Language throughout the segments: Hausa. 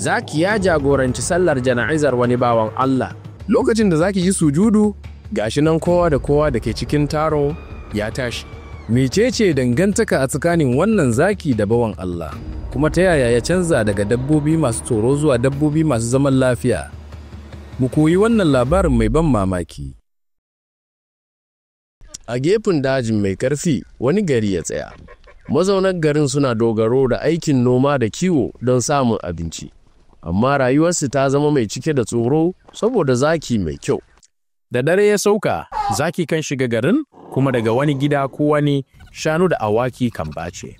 Zaki ya jagoranci sallar jana'izar wani bawan Allah. Lokacin da zaki yi sujudu, gashi nan kowa da kowa da ke cikin taro ya tashi. Mecece dangantaka a tsakanin wannan zaki da bawan Allah, kuma ta yaya ya canza daga dabbobi masu tsoro zuwa dabbobi masu zaman lafiya? Mu koyi wannan labarin mai ban mamaki. A gefen dajin mai ƙarfi wani gari ya tsaya. Mazaunan garin suna dogaro da aikin noma da kiwo don samun abinci. Amma rayuwarsu ta zama mai cike da tsoro saboda zaki mai kyau. Da dare ya sauka, zaki kan shiga garin kuma daga wani gida ko wani shanu da awaki kan bace.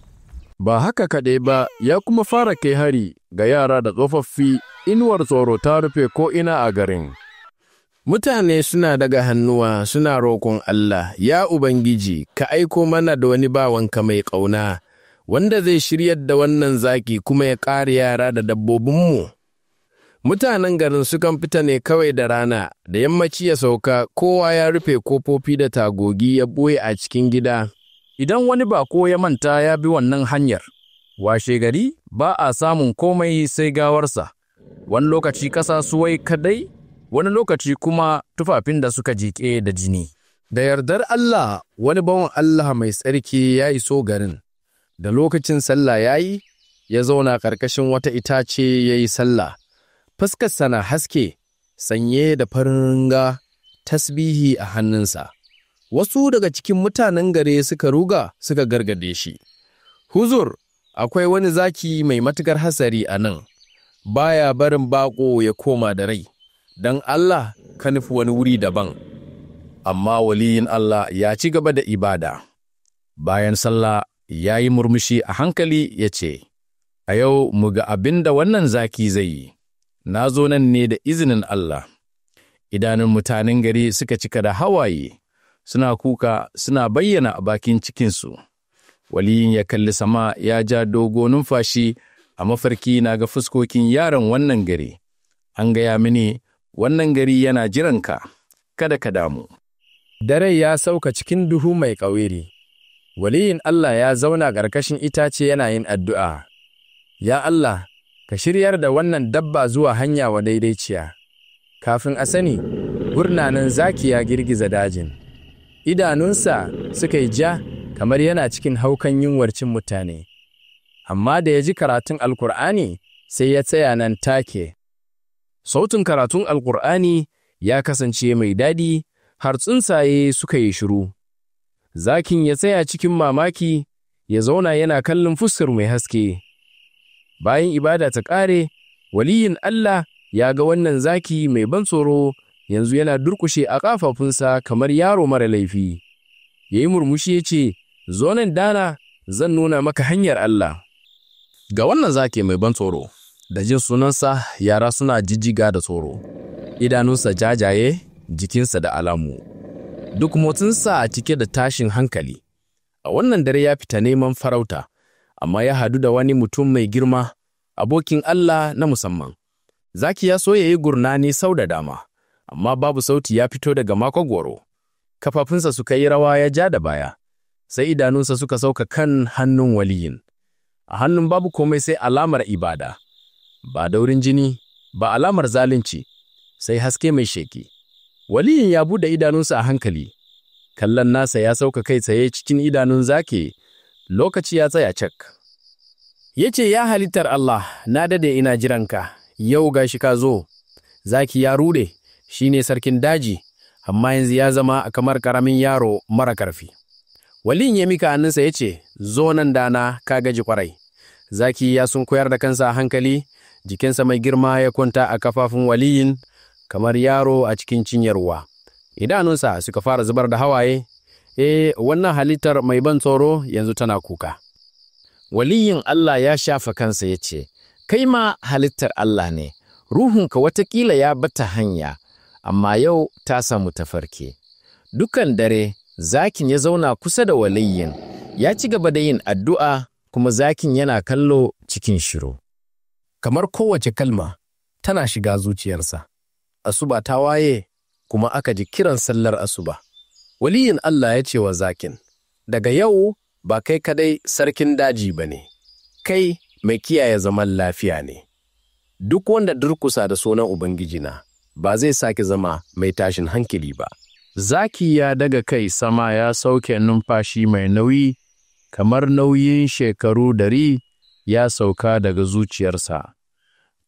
Ba haka kaɗai ba, ya kuma fara kai hari ga yara da tsofaffi, inuwar tsoro ta rufe ko'ina a garin. Mutane suna daga hannuwa suna roƙon Allah, Ya Ubangiji, ka aiko mana da wani bawanka mai ƙauna, wanda zai shiryar da wannan zaki kuma ya ƙare yara da dabbobinmu. Mutanen garin sukan fita ne kawai da rana, da yammaci ya sauka, kowa ya rufe kofofi da tagogi ya ɓoye a cikin gida. Idan wani bako ya manta ya bi wannan hanyar, washe gari ba a samun komai sai gawarsa, wani lokaci ƙasa suwai kadai, wani lokaci kuma tufafin da suka jiƙe da jini. Da yardar Allah, wani bawan Allah mai tsarki ya iso garin, da lokacin sallah ya yi, ya zauna ƙarƙashin wata itace ya yi sallah. Fuskarsa na haske, sanye da farin ringa, tasbihi a hannunsa. Wasu daga cikin mutanen gare suka ruga suka gargade shi. Huzur, akwai wani zaki mai matuƙar hasari a nan, baya barin baƙo ya koma da rai, don Allah ka nufi wani wuri daban. Amma waliyin Allah ya ci gaba da ibada. Bayan sallah ya yi murmushi a hankali ya ce, A yau mu ga abin da wannan zaki zai yi, na zo nan ne da izinin Allah. Idanun mutanen gari suka cika da hawaye, suna kuka suna bayyana a bakin cikinsu. Waliyin ya kalli sama ya ja dogo numfashi a mafarki na ga fuskokin yaron wannan gari. An gaya mini wannan gari yana jiranka, kada ka damu. Dare ya sauka cikin duhu mai ƙawiri. Waliyin Allah ya zauna ƙarƙashin itace yana yin addu'a. Ya Allah, ka shiryar da wannan dabba zuwa hanya wa daidaiciya. Kafin a sani, gurnanin zaki ya girgiza dajin. Idanunsa suka yi ja kamar yana cikin haukan yunwar cin mutane. Amma da ya ji karatun Alkur'ani sai ya tsaya nan take. Sautin karatun Alkur'ani ya kasance mai daɗi har tsuntsaye suka yi shiru. Zakin ya tsaya cikin mamaki ya zauna yana kallon fuskar mai haske. Bayan ibada ta ƙare, waliyin Allah ya ga wannan zaki mai ban tsoro yanzu yana durƙushe a ƙafafunsa kamar yaro mara laifi. Ya yi murmushi ya ce, Zo nan dana, zan nuna maka hanyar Allah. Ga wannan zaki mai ban tsoro, da jin sunansa yara suna jijjiga da tsoro, idanunsa jajaye, jikinsa da alamu. Duk motsinsa a cike da tashin hankali. A wannan dare ya fita neman farauta, amma ya hadu da wani mutum mai girma, abokin Allah na musamman. Zaki ya so ya yi gurnani sau da dama, amma babu sauti ya fito daga makogwaro. Kafafunsa suka yi rawa ya ja da baya, sai idanunsa suka sauka kan hannun waliyin. A hannun babu komai sai alamar ibada, ba daurin jini, ba alamar zalunci, sai haske mai sheki. Waliyin ya buɗe idanunsa a hankali, kallon nasa ya sauka kai tsaye cikin idanun zaki, lokaci ya tsaya cak. Ya ce, Ya halittar Allah, na dade ina jiranka, yau gashi ka zo. Zaki ya rude, shi ne sarkin daji, amma yanzu ya zama kamar ƙaramin yaro mara karfi. Waliyin ya mika hannunsa ya ce, Zo nan dana ka gaji kwarai. Zaki ya sun koyar da kansa a hankali, jikinsa mai girma ya kwanta a kafafun waliyin kamar yaro a cikin cinyarwa. Idanunsa suka fara zubar da hawaye, eh wannan halittar mai ban tsoro yanzu tana kuka. Waliyin Allah ya shafa kansa ya ce, Kai ma halittar Allah ne, ruhunka watakila ya bata hanya, amma yau ta samu tafarki. Dukan dare, zakin ya zauna kusa da waliyin, ya ci gaba da yin addu'a kuma zakin yana kallo cikin shiru. Kamar kowace kalma tana shiga zuciyarsa. Asuba ta waye kuma aka ji kiran sallar asuba. Waliyin Allah ya ce wa zakin, Daga yau ba kai kadai sarkin daji ba ne, kai mai kiyaye zaman lafiya ne. Duk wanda durkusa da sunan Ubangijina ba zai sake zama mai tashin hankali ba. Zaki ya daga kai sama ya sauke numfashi mai nauyi, kamar nauyin shekaru 100 ya sauka daga zuciyarsa.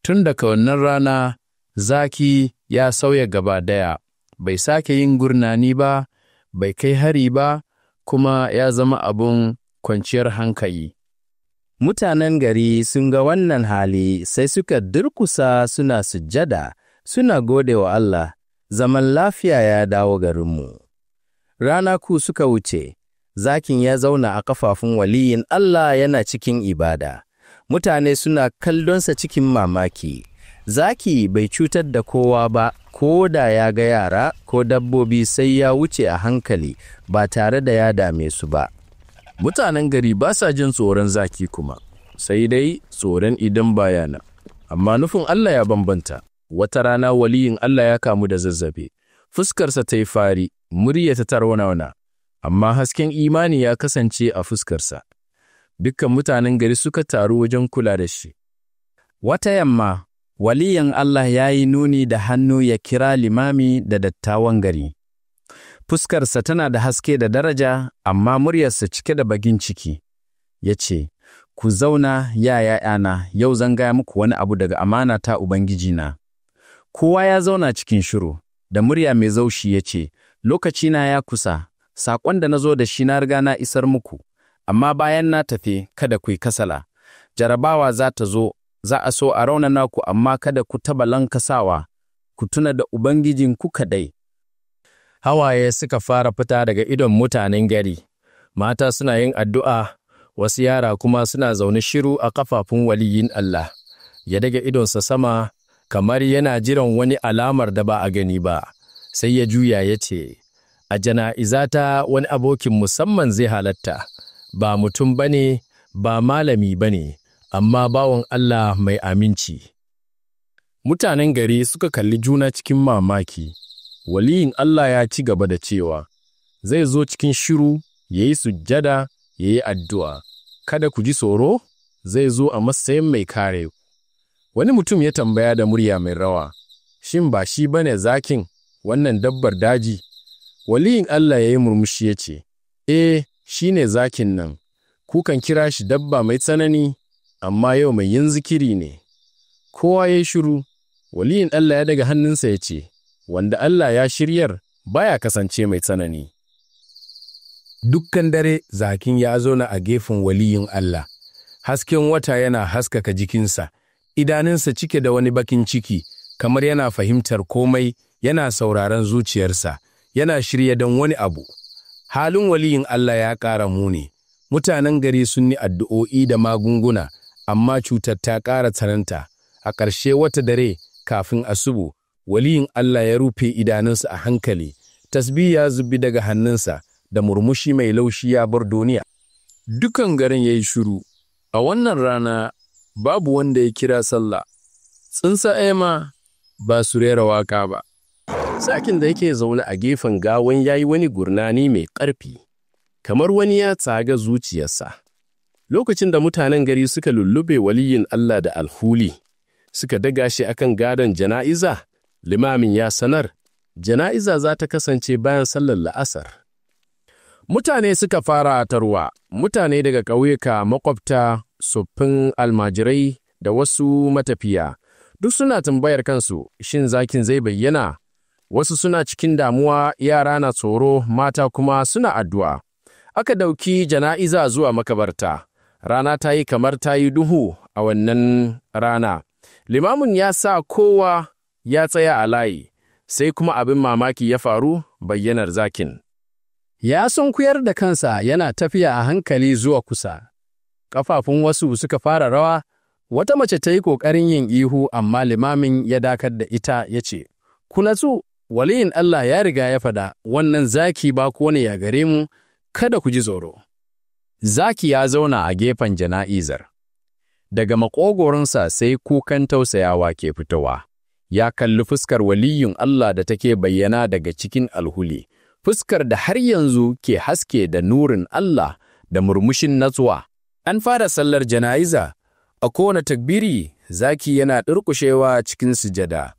Tun daga wannan rana, zaki ya sauya gaba daya, bai sake yin gurnani ba, bai kai hari ba, kuma ya zama abun kwanciyar hankali. Mutanen gari sun ga wannan hali sai suka durkusa suna sujjada, suna gode wa Allah, zaman lafiya ya dawo garinmu. Ranaku suka wuce, zakin ya zauna a kafafun waliyin Allah yana cikin ibada. Mutane suna kallonsa cikin mamaki. Zaki bai cutar da kowa ba, ko da ya ga yara ko dabbobi sai ya wuce a hankali ba tare da ya dame su ba. Mutanen gari ba sa jin tsoron zaki kuma, sai dai tsoron idan bayana. Amma nufin Allah ya bambanta. Wata rana waliyin Allah ya kamu da zazzabe, fuskarsa ta yi fari, murya ta tarwana, amma hasken imani ya kasance a fuskarsa. Dukkan mutanen gari suka taru wajen kula da shi. Wata yamma, waliyin Allah ya yi nuni da hannu ya kira limami da dattawan gari. Fuskarsa tana da haske da daraja, amma muryarsa cike da bagin ciki. Ya ce, Ku zauna, ya ‘ya'yana, yau zan gaya muku wani abu daga amana ta Ubangijina. Kowa ya zauna cikin shiru, da murya mai zaushi ya ce, Lokacina ya kusa, saƙon da na zo da shi na riga na isar muku, amma bayan na tafi kada ku yi kasala. Jarabawa za ta zo, za a so a raunana ku amma kada ku taɓa lankasawa, ku tuna da Ubangijinku kaɗai. Hawaye suka fara fita daga idon mutanen gari, mata suna yin addu'a, wasu yara kuma suna zaune shiru a kafafun waliyin Allah, ya daga idonsa sama kamar yana jiran wani alamar da ba a gani ba, sai ya juya ya ce, A jana'izata wani abokin musamman zai halatta, ba mutum ba ne, ba malami ba ne, amma bawan Allah mai aminci. Mutanen gari suka kalli juna cikin mamaki. Waliyin Allah ya ci gaba da cewa, Zai zo cikin shiru, ya yi sujjada, ya yi addu'a, kada ku ji tsoro, zai zo a matsayin mai kare. Wani mutum ya tambaya da murya mai rawa, Shin ba shi ba ne zakin wannan dabbar daji? Waliyin Allah ya yi murmushi ya ce, E, shi ne zakin nan, kukan kira shi dabba mai tsanani, amma yau mai yin zikiri ne. Kowa ya yi shiru, waliyin Allah ya daga hannunsa ya ce, Wanda Allah ya shiryar baya kasance mai tsanani. Dukkan dare zakin ya zauna a gefen waliyin Allah, hasken wata yana haskaka jikinsa, idanunsa cike da wani bakin ciki, kamar yana fahimtar komai, yana sauraron zuciyarsa, yana shirya don wani abu. Halin waliyin Allah ya ƙara muni, mutanen gari sun yi addu'o'i da magunguna, amma cutar ta ƙara tsananta. A ƙarshe wata dare kafin asubu, waliyin Allah ya rufe idanunsa a hankali, tasbih ya zubi daga hannunsa, da murmushi mai laushi ya bar duniya. Dukan garin ya yi shiru, a wannan rana babu wanda ya kira sallah, tsuntsaye ma ba su rera waka ba. Sakin da yake zaune a gefen gawan ya yi wani gurnani mai ƙarfi, kamar wani ya tsaga zuciyarsa. Lokacin da mutanen gari suka lullube waliyin Allah da alhuli, suka daga shi akan gadon jana'iza, limamin ya sanar, jana'iza za ta kasance bayan sallar la'asar. Mutane suka fara tarwa, mutane daga ƙauyuka, makwabta, tsoffin almajirai da wasu matafiya. Duk suna tambayar kansu, shin zakin zai bayyana? Wasu suna cikin damuwa, yara na tsoro, mata kuma suna addu'a. Aka dauki jana'iza zuwa makabarta. Rana ta yi kamar ta yi duhu a wannan rana. Limamin ya sa kowa ya tsaya a layi, sai kuma abin mamaki ya faru bayyanar zakin. Ya sunkuyar da kansa yana tafiya a hankali zuwa kusa. Ƙafafun wasu suka fara rawa, wata mace ta yi ƙoƙarin yin ihu amma limamin ya dakar da ita ya ce, Ku natsu, waliyin Allah ya riga ya faɗa, wannan zaki ba ko ne ya gare mu, kada ku ji tsoro. Zaki ya zauna a gefen jana'izar. Daga maƙogoronsa sai kukan tausayawa ke fitowa. Ya kalli fuskar waliyin Allah da take bayyana daga cikin alhuli. Fuskar da har yanzu ke haske da nurin Allah da murmushin natsuwa. An fara sallar jana'iza, a kowane takbiri zaki yana durƙushewa cikin sujada.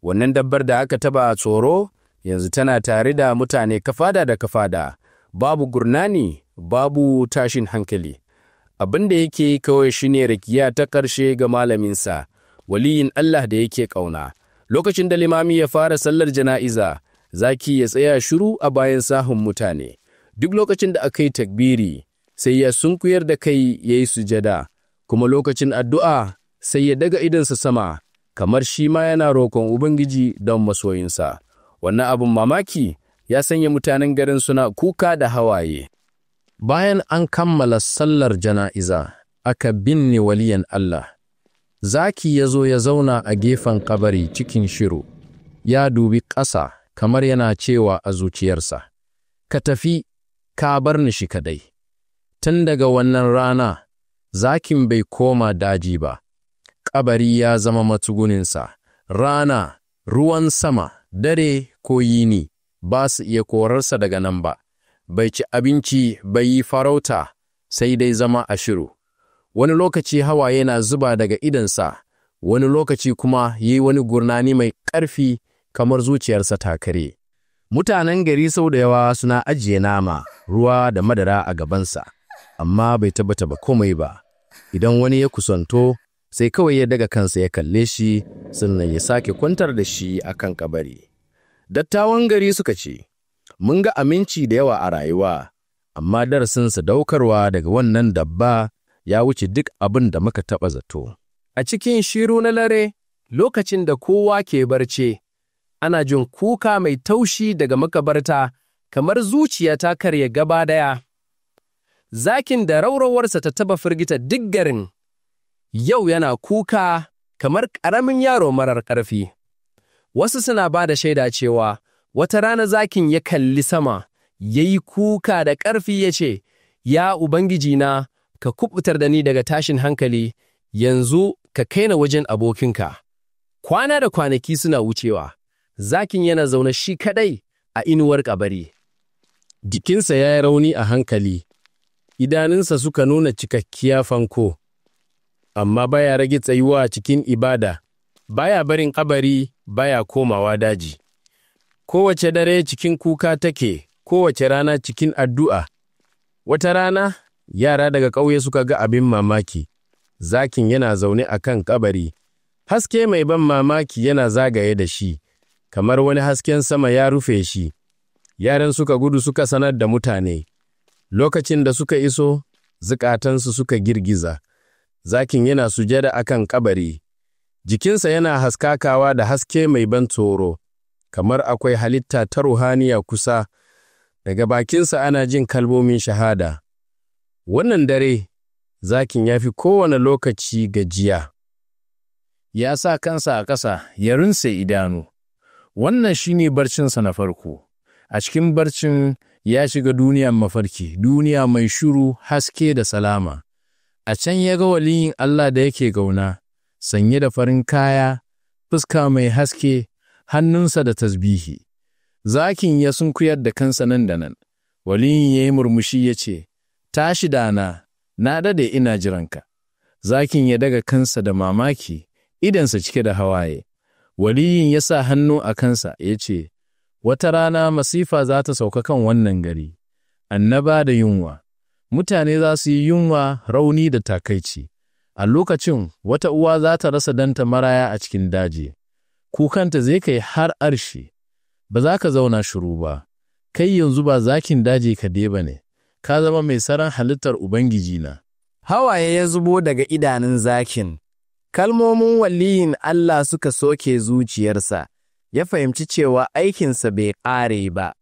Wannan dabbar da aka taba tsoro yanzu tana tare da mutane kafada da kafada, babu gurnani, babu tashin hankali. Abin da yake kawai shine rakiya ta ƙarshe ga malaminsa, waliyin Allah da yake ƙauna. Lokacin da limami ya fara sallar jana'iza, zaki ya tsaya shiru a bayan sahun mutane. Duk lokacin da aka yi takbiri, sai ya sunkuyar da kai ya yi sujada, kuma lokacin addu'a sai ya daga idonsa sama, kamar shi ma yana roƙon Ubangiji don masoyinsa. Wannan abin mamaki ya sanya mutanen garin suna kuka da hawaye. Bayan an kammala sallar jana'iza, aka binne waliyan Allah. Zaki ya zo ya zauna a gefen kabari cikin shiru, ya dubi ƙasa kamar yana cewa a zuciyarsa, Ka tafi, ka bar ni shi kadai. Tun daga wannan rana, zakin bai koma daji ba, kabari ya zama matsuguninsa, rana, ruwan sama, dare ko yini ba su iya korarsa daga nan ba. Bai ci abinci, bai yi farauta, sai dai zama a shiru. Wani lokaci hawaye na zuba daga idonsa, wani lokaci kuma yi wani gurnani mai ƙarfi kamar zuciyarsa ta kare. Mutanen gari sau da yawa suna ajiye nama, ruwa da madara a gabansa, amma bai tabbata ba komai ba. Idan wani ya kusanto, sai kawai ya daga kansa ya kalle shi, sannan ya sake kwantar da shi a kan kabari. Dattawan gari suka ce, Mun ga aminci da yawa a rayuwa, amma darasin sadaukarwa daga wannan dabba ya wuce duk abin da muka taɓa zato. A cikin shiru na lare, lokacin da kowa ke barce, ana jin kuka mai taushi daga makabarta kamar zuciya ta karya gaba daya. Zakin da raurawarsa ta taba firgita duk garin, yau yana kuka kamar ƙaramin yaro marar ƙarfi. Wasu suna ba da shaida cewa wata rana zakin ya kalli sama, ya yi kuka da ƙarfi ya ce, Ya Ubangijina, ka kubutar da ni daga tashin hankali, yanzu ka kai na wajen abokinka. Kwana da kwanaki suna wucewa, zakin yana zaune shi kaɗai a inuwar kabari. Jikinsa ya yi rauni a hankali, idanunsa suka nuna cikakkiya fanko, amma baya rage tsayuwa cikin ibada, baya barin kabari, baya komawa daji. Kowace dare cikin kuka take, kowace rana cikin addu'a. Wata rana, yara daga ƙauye suka ga abin mamaki, zakin yana zaune a kan kabari, haske mai ban mamaki yana zagaye da shi, kamar wani hasken sama ya rufe shi. Yaran suka gudu suka sanar da mutane. Lokacin da suka iso, zukatansu suka girgiza. Zakin yana sujada akan kabari, jikinsa yana haskakawa da haske mai ban tsoro, kamar akwai halitta ta ruhaniya kusa, daga bakinsa ana jin kalmomin shahada. Wannan dare, zakin ya fi kowane lokaci gajiya. Ya sa kansa a ƙasa ya rinse idanu. Wannan shi ne barcinsa na farko. A cikin barcin ya shiga duniyar mafarki, duniya mai shiru, haske da salama. A can ya ga waliyin Allah da yake gauna, sanye da farin kaya, fuska mai haske, hannunsa da tasbihi. Zakin ya sunkuyar da kansa nan da nan. Waliyin ya yi murmushi ya ce, Tashi dana, na dade ina jiranka. Zakin ya daga kansa da mamaki, idansa cike da hawaye. Waliyin ya sa hannu a kansa ya ce, Wata rana masifa za ta sauka kan wannan gari, annaba da yunwa, mutane za su yi yunwa, rauni da takaici. A lokacin wata uwa za ta rasa danta maraya a cikin daji, kukanta zai kai har arshi, ba za ka zauna shiru ba, kai yanzu ba zakin daji ka ba ne, ka zama mai saran halittar Ubangiji na. Hawaye ya zubo daga idanun zakin, kalmomin waliyin Allah suka soke zuciyarsa, ya fahimci cewa aikinsa bai ƙare ba.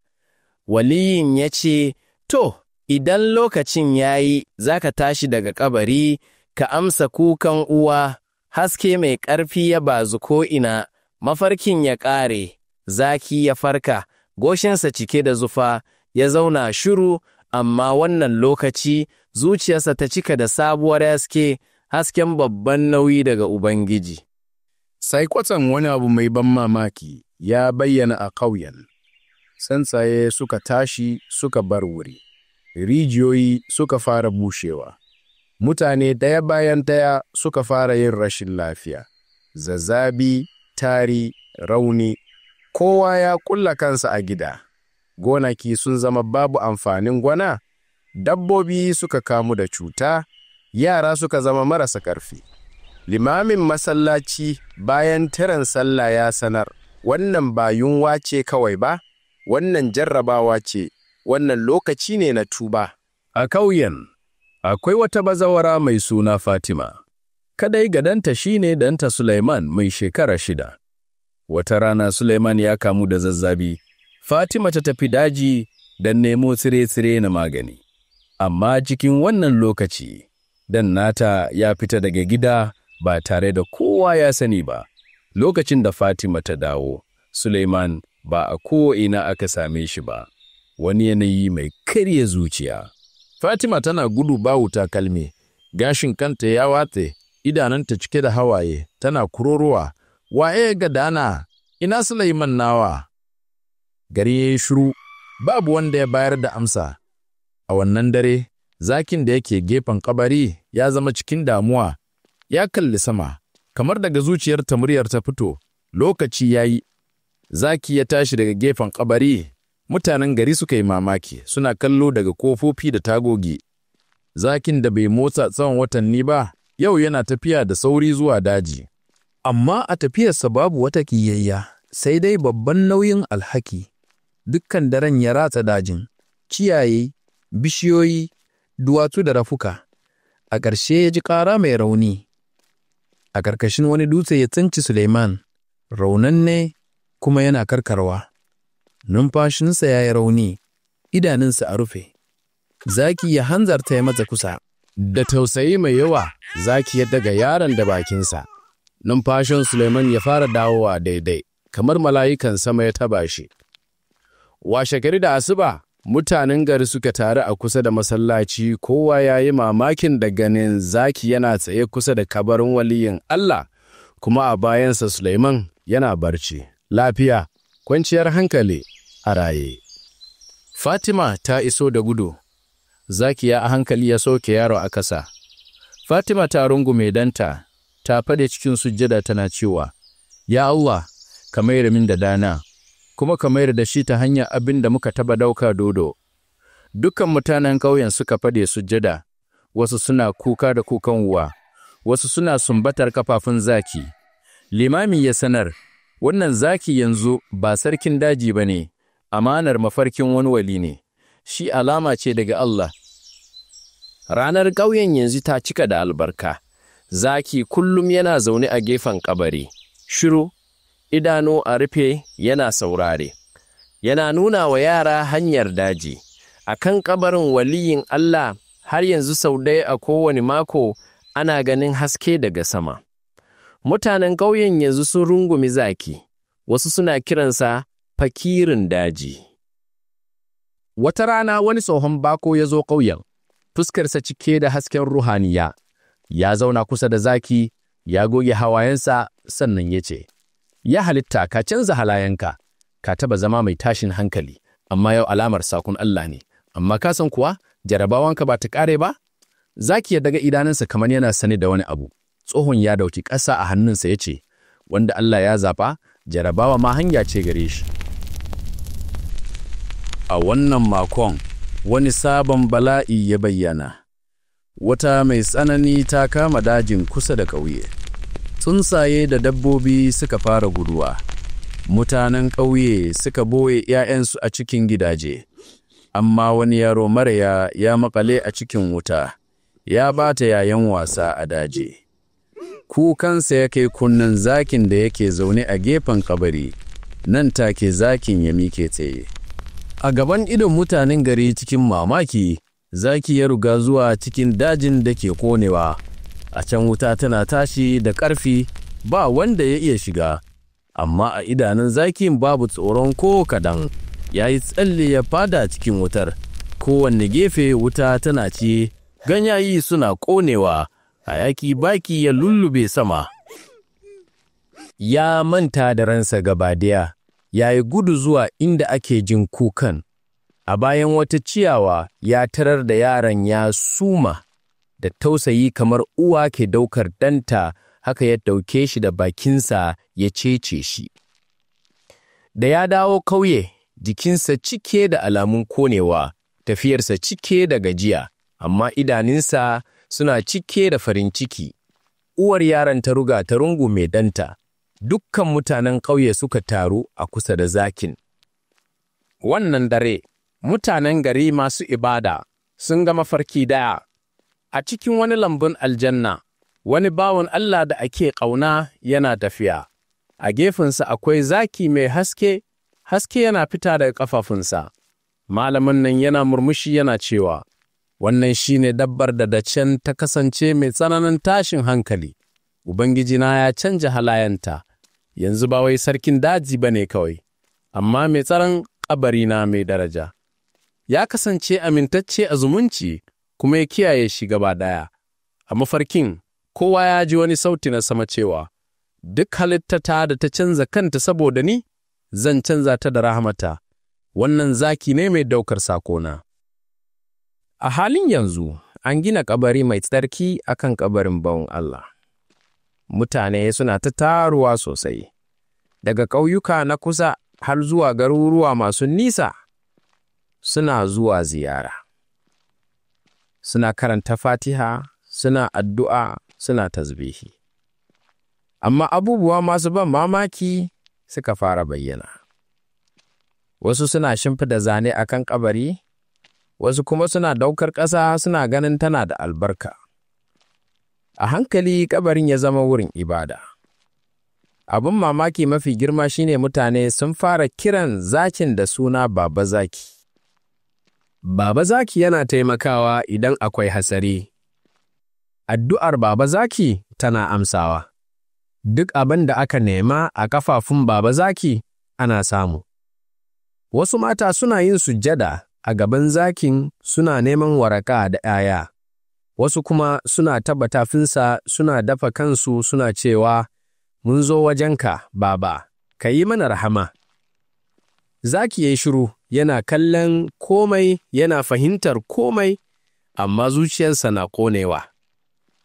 Waliyin ya ce, To, idan lokacin ya yi, za ka tashi daga kabari, ka amsa kukan uwa, haske mai ƙarfi ya bazu ko'ina, mafarkin ya ƙare, zaki ya farka, goshinsa cike da zufa, ya zauna shiru, amma wannan lokaci zuciyarsa ta cika da sabuwar haske, hasken babban nauyi daga Ubangiji. Sai kwatsam wani abu mai ban mamaki ya bayyana a ƙauyen. Tsuntsaye suka tashi suka bar wuri, rijiyoyi suka fara bushewa. Mutane ɗaya bayan ɗaya suka fara yin rashin lafiya, zazzabi, tari, rauni. Kowa ya kulla kansa a gida. Gonaki sun zama babu amfanin gona, dabbobi suka kamu da cuta, yara suka zama marasa ƙarfi. Limamin masallaci bayan kiran sallah ya sanar, wannan ba yunwa ce kawai ba, wannan jarrabawa ce, wannan lokaci ne na tuba. A ƙauyen, akwai wata bazawara mai suna Fatima. Kadai gadanta shine danta Suleiman mai shekara 6. Wata rana Suleiman ya kamu da zazzabi. Fatima ta tafi daji don nemo tsire-tsire na magani. Amma cikin wannan lokaci, dan nata ya fita daga gida ba tare da kowa ya sani ba. Lokacin da Fatima ta dawo, Suleiman ba a ko'ina aka same shi ba. Wani yanayi mai karya zuciya. Fatima tana gudu babu takalmi, gashin kanta ya watse, idanunta cike da hawaye, tana kururuwa, waye ga dana, ina Suleiman nawa? Gari ya yi shiru, babu wanda ya bayar da amsa. A wannan dare, zakin da yake gefen kabari ya zama cikin damuwa, ya kalli sama, kamar daga zuciyarta muryar ta fito, lokaci ya yi. Zaki ya tashi daga gefen kabari, mutanen gari suka yi mamaki, suna kallo daga kofofi da tagogi. Zakin da bai motsa tsawon watanni ba, yau yana tafiya da sauri zuwa daji. Amma a tafiyarsa babu wata ƙiyayya, sai dai babban nauyin alhaki. Dukkan daren ya ratsa dajin, ciyaye, bishiyoyi, duwatsu da rafuka. A ƙarshe ya ji ƙara mai rauni. A ƙarƙashin wani dutse ya tsinci Suleiman, raunanne kuma yana karkarwa. Numfashinsa ya yi rauni, idanunsa a rufe. Zaki ya hanzarta ya matsa kusa. Da tausayi mai yawa, zaki ya daga yaron da bakinsa. Numfashin Suleiman ya fara dawowa daidai, kamar mala'ikan sama ya taba shi. Washe gari da asuba, mutanen gari suka taru a kusa da masallaci, kowa ya yi mamakin da ganin zaki yana tsaye kusa da kabarin waliyin Allah, kuma a bayansa Suleiman yana barci. Lafiya, kwanciyar hankali a raye. Fatima ta iso da gudu, zaki ya a hankali ya soke yaro a kasa. Fatima ta rungume danta, ta faɗi cikin sujjada tana cewa, Ya Allah, ka mayar min da dana, kuma ka mayar da shi ta hanyar abin da muka taba dauka dodo. Dukkan mutanen ƙauyen suka faɗi sujjada, wasu suna kuka da kukan uwa, wasu suna sumbatar kafafun zaki. Limami ya sanar, wannan zaki yanzu ba sarkin daji ba ne, amanar mafarkin wani wali ne, shi alama ce daga Allah. Ranar ƙauyen yanzu ta cika da albarka. Zaki kullum yana zaune a gefen kabari, shiru, idanu a rufe yana saurare. Yana nuna wa yara hanyar daji. A kan kabarin waliyin Allah har yanzu sau ɗaya a kowane mako ana ganin haske daga sama. Mutanen ƙauyen yanzu sun rungumi zaki, wasu suna kiransa fakirin daji. Wata rana wani tsohon bako ya zo ƙauyen, fuskarsa cike da hasken ruhaniya. Ya zauna kusa da zaki, ya goge hawayensa sannan ya ce, Ya halitta ka canza halayenka, ka taba zama mai tashin hankali, amma yau alamar sakon Allah ne, amma ka san kuwa jarabawanka ba ta ƙare ba? Zaki ya daga idanunsa kamar yana sane da wani abu. Tsohon ya dauki ƙasa a hannunsa ya ce, Wanda Allah ya zaɓa, jarabawa ma hanya ce gare shi. A wannan makon, wani sabon bala'i ya bayyana. Wata mai tsanani ta kama dajin kusa da ƙauye. Tsuntsaye da dabbobi suka fara guduwa. Mutanen ƙauye suka boye ‘ya'yansu a cikin gidaje. Amma wani yaro maraya ya makale a cikin wuta, ya bata yayan wasa a daji. Kukansa ya kai kunnen zakin da yake zaune a gefen kabari, nan take zakin ya mike tsaye. A gaban idon mutanen gari cikin mamaki, zaki ya ruga zuwa cikin dajin da ke konewa. A can wuta tana tashi da ƙarfi ba wanda ya iya shiga. Amma a idanun zakin babu tsoron ko kaɗan, ya yi tsalle ya fada cikin wutar. Kowanne gefe wuta tana ci, ganyayi suna ƙonewa, hayaki baki ya lullube sama. Ya manta da ransa gaba daya, ya yi gudu zuwa inda ake jin kukan. A bayan wata ciyawa ya tarar da yaron ya suma, Da tausayi kamar uwa ke daukar ɗanta, haka ya ɗauke shi da bakinsa ya cece shi. Da ya dawo kauye, jikinsa cike da alamun konewa, tafiyarsa cike da gajiya, amma idanunsa suna cike da farin ciki. Uwar yaron ta ruga ta rungume ɗanta, dukkan mutanen ƙauye suka taru a kusa da zakin. Wannan dare, mutanen gari masu ibada sun ga mafarki daya. A cikin wani lambun aljanna, wani bawan Allah da ake ƙauna yana tafiya. A gefensa akwai zaki mai haske, haske yana fita daga ƙafafunsa. Malamin nan yana murmushi yana cewa, Wannan shi ne dabbar da dacen ta kasance mai tsananin tashin hankali. Ubangijina ya canja halayenta, yanzu ba wai sarkin daji ba ne kawai, amma mai tsaron ƙabarina mai daraja. Ya kasance amintacce a zumunci kuma ya kiyaye shi gaba ɗaya. A mafarkin, kowa ya ji wani sauti na sama cewa, Duk halittata da ta canza kanta saboda ni, zan canza ta da rahamata. Wannan zaki ne mai daukar sakona. A halin yanzu, an gina kabari mai tsarki akan kabarin bawan Allah. Mutane suna ta taruwa sosai, daga ƙauyuka na kusa har zuwa garuruwa masu nisa suna zuwa ziyara. Suna karanta fatiha, suna addu'a, suna tasbihi. Amma abubuwa masu ban mamaki suka fara bayyana. Wasu suna shimfida zane a kan kabari, wasu kuma suna daukar ƙasa suna ganin tana da albarka. A hankali kabarin ya zama wurin ibada. Abin mamaki mafi girma shine mutane sun fara kiran zakin da suna Baba Zaki. Baba Zaki yana taimakawa idan akwai hatsari. Addu'ar Baba Zaki tana amsawa. Duk abin da aka nema a kafafun Baba Zaki ana samu. Wasu mata suna yin sujjada a gaban zakin suna neman waraka da ‘ya'ya. Wasu kuma suna taɓa tafinsa suna dafa kansu suna cewa, Mun zo wajenka, Baba, ka yi mana rahama. Zaki ya yi shiru yana kallon komai yana fahimtar komai, amma zuciyarsa na ƙonewa.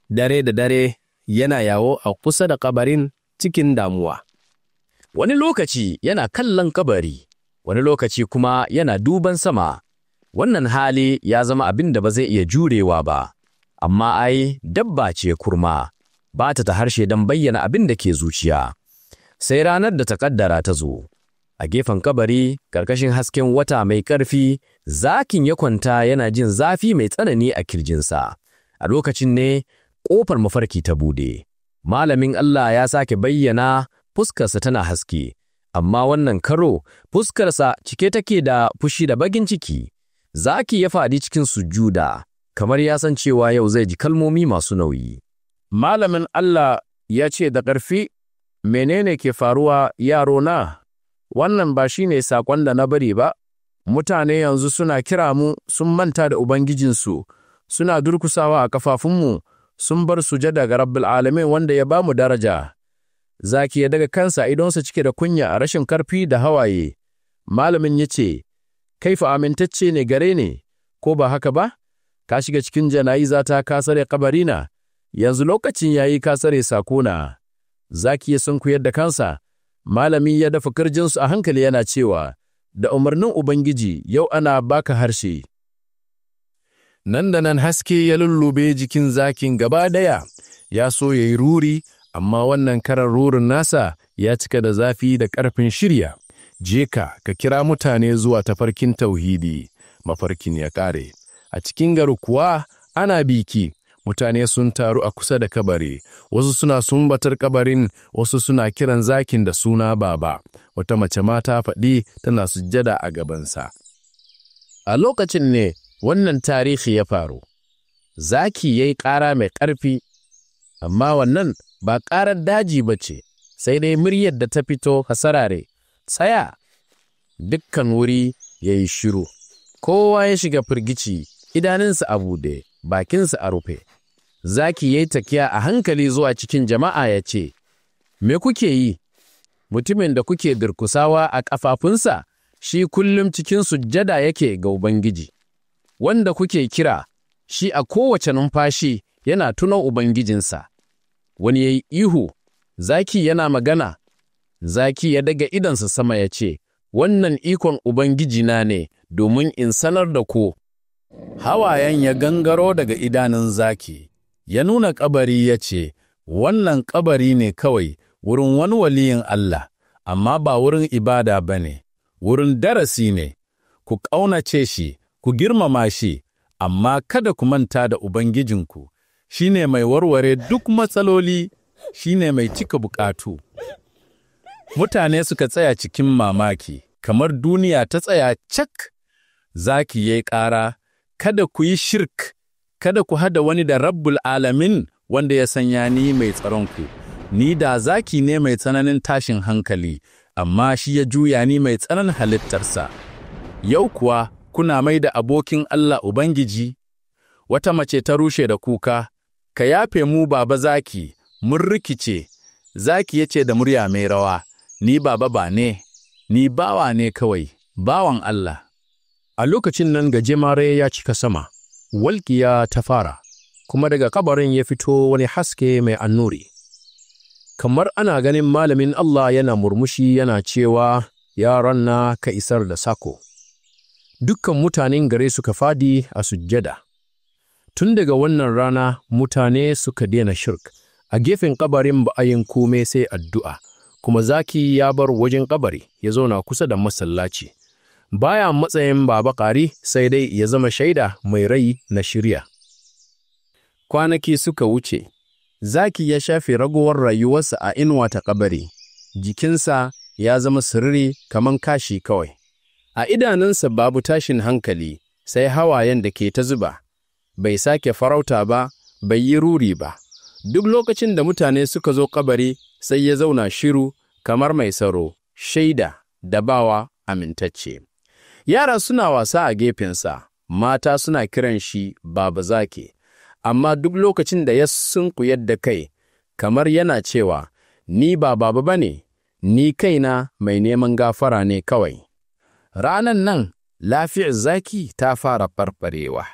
Dare da dare yana yawo a kusa da kabarin cikin damuwa. Wani lokaci yana kallon kabari, wani lokaci kuma yana duban sama. Wannan hali ya zama abin da ba zai iya jurewa ba, amma ai dabba ce kurma, ba ta ta harshe don bayyana abin da ke zuciya. Sai ranar da ta kaddara ta zo. A gefen kabari, karkashin hasken wata mai ƙarfi, zakin ya kwanta yana jin zafi mai tsanani a kirjinsa. A lokacin ne, ƙofar mafarki ta bude. Malamin Allah ya sake bayyana fuskarsa tana haske, amma wannan karo fuskarsa cike take da fushi da bagin ciki. Zaki ya faɗi cikin sujuda, kamar ya san cewa yau zai ji kalmomi masu nauyi. Malamin Allah ya ce da ƙarfi, Menene ke faruwa yaro na? Wannan ba shi ne saƙon da na bari ba. Mutane yanzu suna kira mu sun manta da Ubangijinsu, suna durkusawa a kafafunmu, sun bar sujada ga Rabbil Alamin wanda ya ba mu daraja. Zaki ya daga kansa idonsa cike da kunya a rashin karfi da hawaye. Malamin ya ce, Kai fa amintacce ne gare ne, ko ba haka ba? Ka shiga cikin jana'iza ta ka sare kabarina, yanzu lokacin yayi ka sare sakona. Zaki ya sunkuyar da kansa, malami ya dafa kirjinsu a hankali yana cewa, Da umarnin Ubangiji yau ana baka harshe. Nan da nan haske ya lullube jikin zakin gaba daya, ya so ya yi ruri, amma wannan karar rurin nasa ya cika da zafi da ƙarfin shirya. Je ka, ka kira mutane zuwa tafarkin tauhidi, mafarkin ya ƙare. A cikin gari kuwa ana biki, mutane sun taru a kusa da kabari, wasu suna sumbatar kabarin, wasu suna kiran zakin da suna baba. Wata mace ma ta faɗi tana sujjada a gabansa. A lokacin ne wannan tarihi ya faru. Zaki ya yi ƙara mai ƙarfi, amma wannan ba ƙarar daji ba ce, sai dai muryar da ta fito hasarare, tsaya! Dukkan wuri ya yi shiru, kowa ya shiga firgici, idanunsa a buɗe, bakinsa a rufe. Zaki ya yi takiya a hankali zuwa cikin jama'a ya ce, Me kuke yi? Mutumin da kuke durkusawa a ƙafafunsa, shi kullum cikin sujjada yake ga Ubangiji. Wanda kuke kira, shi a kowace numfashi yana tuna Ubangijinsa. Wani ya yi ihu, zaki yana magana. Zaki ya daga idonsa sama ya ce, Wannan ikon Ubangijina ne domin in sanar da ku. Hawayen ya gangaro daga idanun zaki, ya nuna kabari ya ce, Wannan kabari ne kawai wurin wani waliyin Allah, amma ba wurin ibada ba ne, wurin darasi ne, ku ƙaunace shi, ku girmama shi, amma kada ku manta da Ubangijinku, shi ne mai warware duk matsaloli, shi ne mai cika bukatu. Mutane suka tsaya cikin mamaki, kamar duniya ta tsaya cak, zaki ya yi ƙara, kada ku yi shirk, kada ku hada wani da Rabbul Alamin wanda ya sanya ni mai tsaronku. Ni da zaki ne mai tsananin tashin hankali, amma shi ya juya ni mai tsananin halittarsa. Yau kuwa kuna mai da abokin Allah Ubangiji, wata mace ta rushe da kuka, ka yafe mu baba zaki, mun rikice, zaki ya ce da murya mai rawa, ni baba ba ne, ni bawa ne kawai, bawan Allah. A lokacin nan gajimare ya cika sama, walƙiya ta fara, kuma daga kabarin ya fito wani haske mai annuri. Kamar ana ganin malamin Allah yana murmushi yana cewa, Yaran na ka isar da sako. Dukkan mutanen gare suka fadi a sujjada. Tun daga wannan rana mutane suka daina shirk, a gefen kabarin ba a yin kome sai addu'a, kuma zaki ya bar wajen kabari ya zauna kusa da masallaci. Baya matsayin baba ƙari sai dai ya zama shaida mai rai na shirya. Kwanaki suka wuce, zaki ya shafe ragowar rayuwarsa a inuwa ta kabari, jikinsa ya zama sirri kaman kashi kawai. A idanunsa babu tashin hankali sai hawayen da ke ta zuba, bai sake farauta ba, bai yi ruri ba. Duk lokacin da mutane suka zo kabari sai ya zauna shiru kamar mai tsaro, shaida da bawa amintacce. Yara suna wasa a gefensa, mata suna kiran shi Baba Zaki, amma duk lokacin da ya sunkuyar da kai, kamar yana cewa, Ni ba baba ba ne, ni kaina mai neman gafara ne kawai. Ranan nan, lafiyar zaki ta fara farfarewa.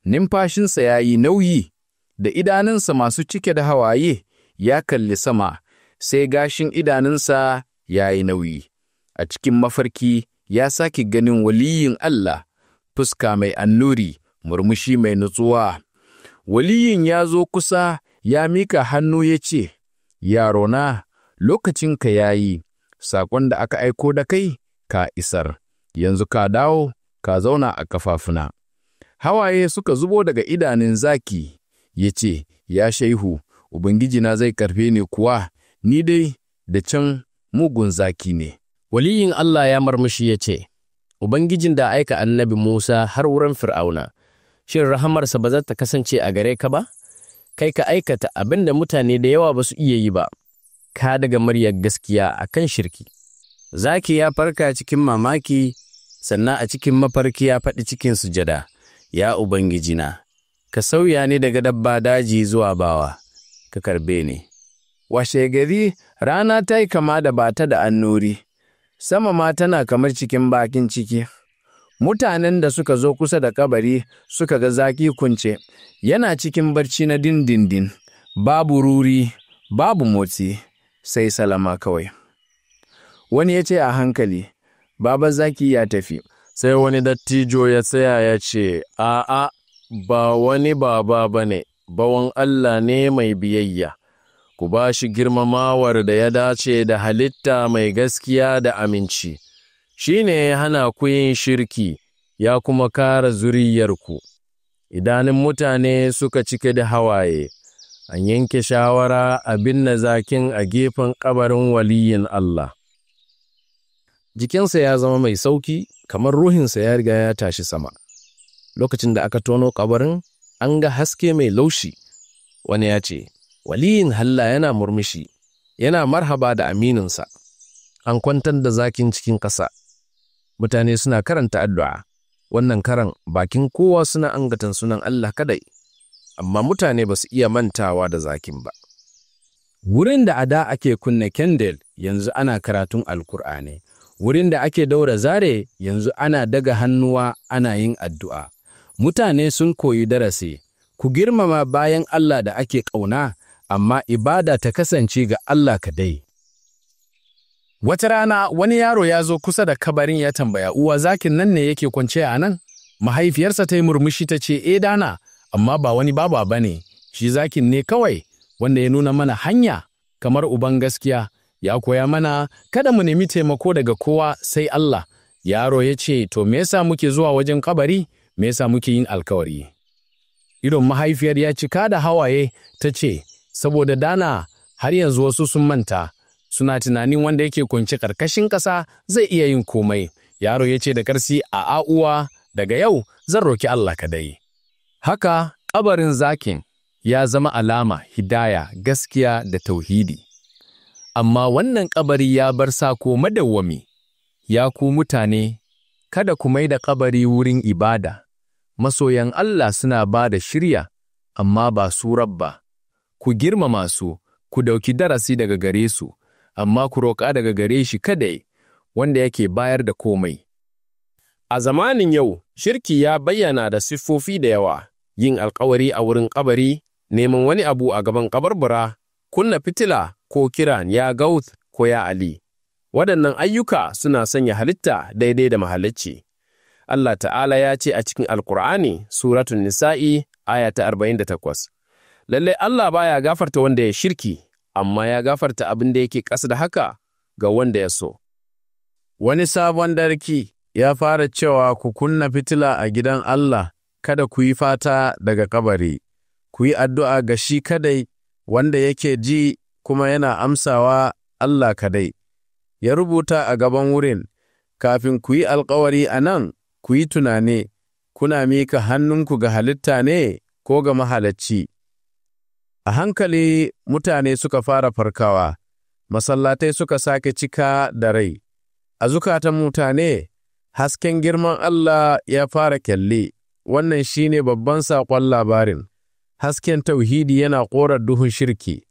Numfashinsa ya yi nauyi, da idanunsa masu cike da hawaye ya kalli sama, sai gashin idanunsa ya yi nauyi. A cikin mafarki ya sake ganin waliyin Allah, fuska mai annuri, murmushi mai nutsuwa. Waliyin ya zo kusa ya mika hannu ya ce, Yarona, lokacinka ya yi, saƙon da aka aiko da kai ka isar, yanzu ka dawo, ka zauna a kafafuna. Hawaye suka zubo daga idanun zaki, ya ce, Ya shaihu, Ubangijina zai karfe ni kuwa, ni dai da can mugun zaki ne. Waliyin Allah ya marmushi ya ce, Ubangijin da aika annabi Musa har wurin Fir'auna, shin rahamarsa ba za ta kasance a gare ka ba? Kai ka aikata abin da mutane da yawa ba su iya yi ba, ka daga muryar gaskiya a kan shirki. Zaki ya farka cikin mamaki, sannan a cikin mafarki ya faɗi cikin sujada, Ya Ubangijina, ka sauya ni daga dabba daji zuwa bawa, ka karbe ni. Washe gari rana ta yi kama da bata da annuri, sama ma tana kamar cikin bakin ciki. Mutanen da suka zo kusa da kabari suka ga zaki kunce, yana cikin barci na dindindin, babu ruri, babu motsi, sai salama kawai. Wani ya ce a hankali, Baba zaki ya tafi. Sai wani dattijo ya tsaya ya ce, A'a, ba wani baba ba ne, bawan Allah ne mai biyayya. Ku ba shi girmamawar da ya dace da halitta mai gaskiya da aminci. Shi ne ya hana ku yin shirki, ya kuma kara zuriyarku. Idanun mutane suka cike da hawaye, an yanke shawara a binne zakin a gefen kabarin waliyin Allah. Jikinsa ya zama mai sauki kamar ruhinsa ya riga ya tashi sama. Lokacin da aka tono kabarin, an ga haske mai laushi. Wani ya ce, Waliyin Halla yana murmushi, yana marhaba da amininsa. An kwantar da zakin cikin ƙasa. Mutane suna karanta addu'a. Wannan karan bakin kowa suna angatan sunan Allah kadai, amma mutane ba su iya mantawa da zakin ba. Wurin da a da ake kunna kendel yanzu ana karatun Alkur'ani. Wurin da ake daura zare yanzu ana daga hannuwa ana yin addu'a. Mutane sun koyi darasi, Ku girmama bayan Allah da ake ƙauna, amma ibada ta kasance ga Allah kadai. Wata rana wani yaro ya zo kusa da kabarin ya tambaya uwa zakin nan ne yake kwance a nan? Mahaifiyarsa ta yi murmushi ta ce, "E dana, amma ba wani baba ba ne, shi zakin ne kawai wanda ya nuna mana hanya kamar uban gaskiya, ya koya mana kada mu nemi taimako daga kowa sai Allah." Yaro ya ce, "To me yasa muke zuwa wajen kabari? Me yasa muke yin alkawari?" Idon mahaifiyar ya cika da hawaye ta ce, "Saboda dana har yanzu wasu sun manta, suna tunanin wanda yake kwance ƙarƙashin ƙasa zai iya yin komai." Yaro ya ce da ƙarsi, "A'a uwa, daga yau zan roki Allah kadai." Haka kabarin zakin ya zama alama hidaya, gaskiya da tauhidi. Amma wannan kabari ya bar sako madawwami, ya ku mutane, kada ku mai da kabari wurin ibada. Masoyan Allah suna ba da shirya, amma ba su rabba. Ku girmama su, ku dauki darasi daga gare su, amma ku roƙa daga gare shi kadai, wanda yake bayar da komai. A zamanin yau, shirki ya bayyana da siffofi da yawa, yin alkawari a wurin kabari, neman wani abu a gaban kabarbura, kunna fitila ko kiran ya Gauth ko ya Ali. Waɗannan ayyuka suna sanya halitta daidai da mahalicci. Allah Ta'ala ya ce a cikin Alƙur'ani, Suratun Nisa'i, aya ta 48. Lallai Allah baya gafarta wanda ya shirki, amma ya gafarta abin da yake ƙasa da haka ga wanda ya so. Wani sabon darki ya fara cewa ku kunna fitila a gidan Allah, kada ku yi fata daga kabari, ku yi addu'a ga shi kadai wanda yake ji kuma yana amsawa Allah kadai. Ya rubuta a gaban wurin, kafin ku yi alkawari a nan, ku yi tunane, kuna mika hannunku ga halitta ne ko ga mahalacci. A hankali mutane suka fara farkawa, masallatai suka sake cika da rai. A zukatan mutane, hasken girman Allah ya fara kyalle, wannan shine babban saƙon labarin. Hasken tauhidi yana ƙorar duhun shirki.